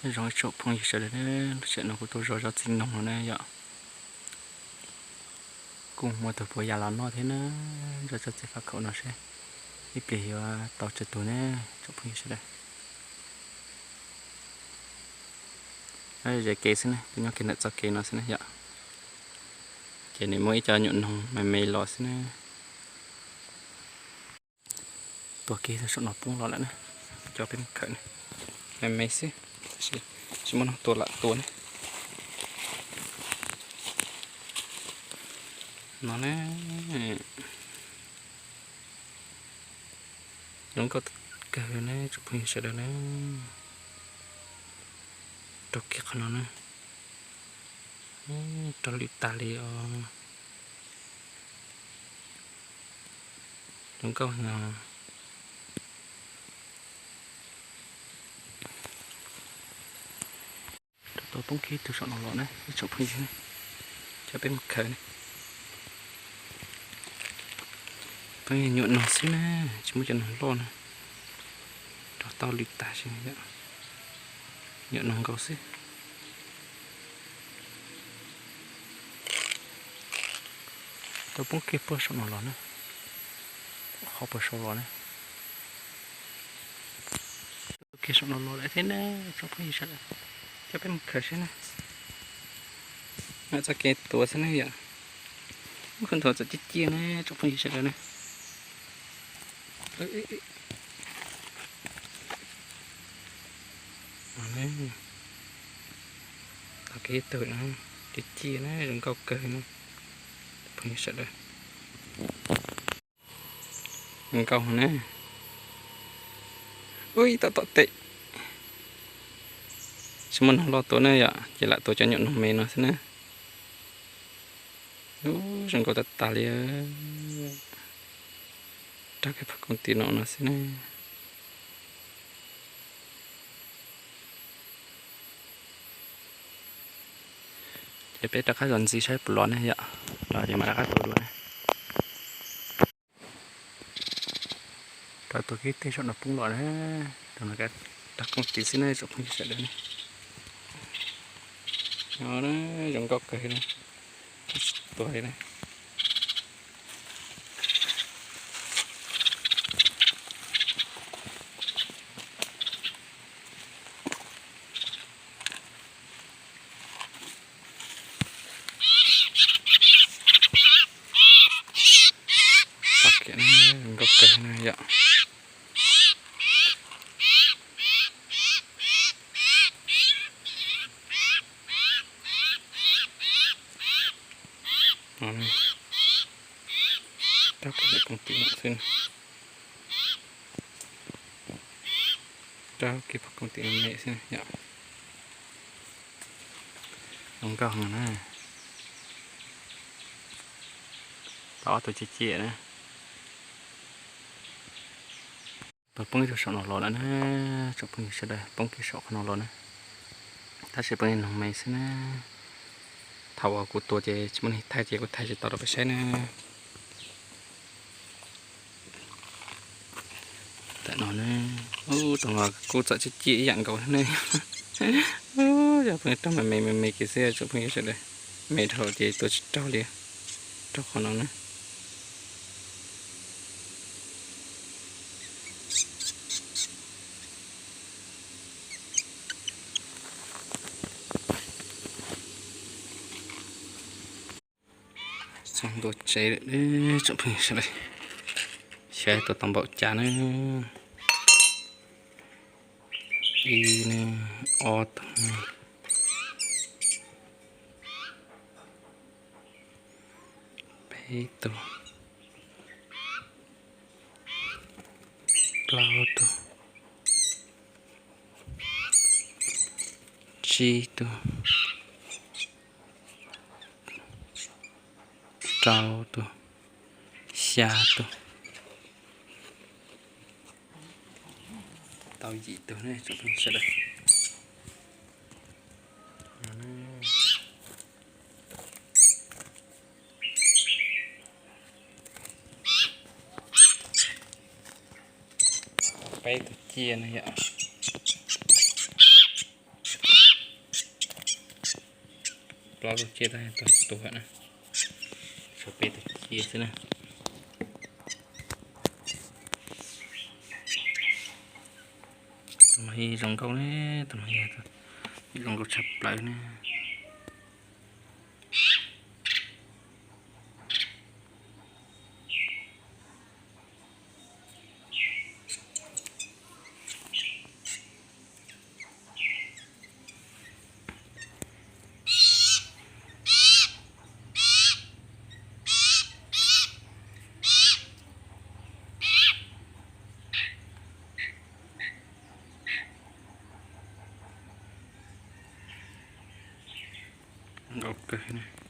Zoo ib tsoom phooj ywg sawv daws, lub sij hawm no kuv tuaj zov zov txiv noog no na yom. Kuj muaj tug puas yas los noj thiab na, zov zov txiv faj khaum no seb ib pliag yuav tau tsawg tug na tsoom phooj ywg sawv daws. Ze kev xwb na, kuv nyob kiag ntawm txoj kev no xwb na yom. Ces nws muaj ib co nyuam noog me me los xwb na. Tua kiag saum no poob los lawm na, coj peb mus khaws na. Me me xwb, tsis muaj neeg tua lam tua na. No na, zoo nkauj kawg na tsoom phooj ywg sawv daws na. Rau kiag qhov no na, rau lwm tag li os. Zoo nkauj no. Rau tau poob kiag ib tug saum no los na ib tsoom phooj ywg, coj peb mus khaws na. Peb nyuam noog xwb na, tsis muaj cov noog loj na. Rau tau lwm tag xwb, nyuam noog nkaus xwb. Tau poob kiag puag saum no los na, qhov puag saum los na. Tau kiag saum no los lawm thiab na, tsoom phooj ywg sawv daws, coj peb mus khaws saib na. Txoj kev tuav xwb na yom. Ub, khaws nthuav txawm ciaj ciaj na tsoom phooj ywg sawv daws na. Tau kev tug, ciaj ciaj na, zoo nkauj kawg na, phooj ywg sawv daws. Zoo nkauj na. Ub, ib tom tom tes. Tsis muaj noog loj tua na yom, ces lam tua cov nyuam noog me no xwb na. Ub, zoo nkauj tag tag li. Rau kiag phab kooj tim no no xwb na. Ces peb rov qab zov ntxiv saib puas los ne yom, los ces mam rov qab tua dua na. Rov tua kiag tej saum no poob los na, rau no rau kooj tid xwb na tsoom phooj ywg sawv daws na. Zoo nkauj kawg na, tsis tua li na. Nkauj kawg na yom. Rau kiag phab kooj tim no xwb. Rau kiag phab kooj tim no me xwb yom. Zoo nkauj heev na. Tau ob tug ciaj ciaj na. Tau poob ib tug saum no los lawm na, tsoom phooj ywg sawv daws, poob kiag saum qhov no los na. Tab sis poob ib noog me xwb na. Thaum uas kuv tua ces tsis muaj neeg thaij ces kuv thaij tsis tau rau peb saib na. Tam no na, ub, tus no kuj txawm ciaj ciaj ib yam nkaus ne. Yog pheej raug me me me me kiag xwb tsoom phooj ywg sawv daws, me dhau ces tua tsis raug li, rau qhov no na. Txog ntua tsev lawm tsoom phooj ywg sawv daws, xyov tua tau npaum cas na. Ib tug, ob tug, peb tug, plaub tug, tsib tug, rau tug, xya tug, tau yim tug ne tsoom phooj ywg sawv daws. Peb tug ciaj no yom. plaub lub ciaj tag, tag tus na. Tshuav peb tus ciaj xwb na. Tus no zoo nkauj ne, tus no zoo nkauj tshaj plaws ne. Nkauj kawg.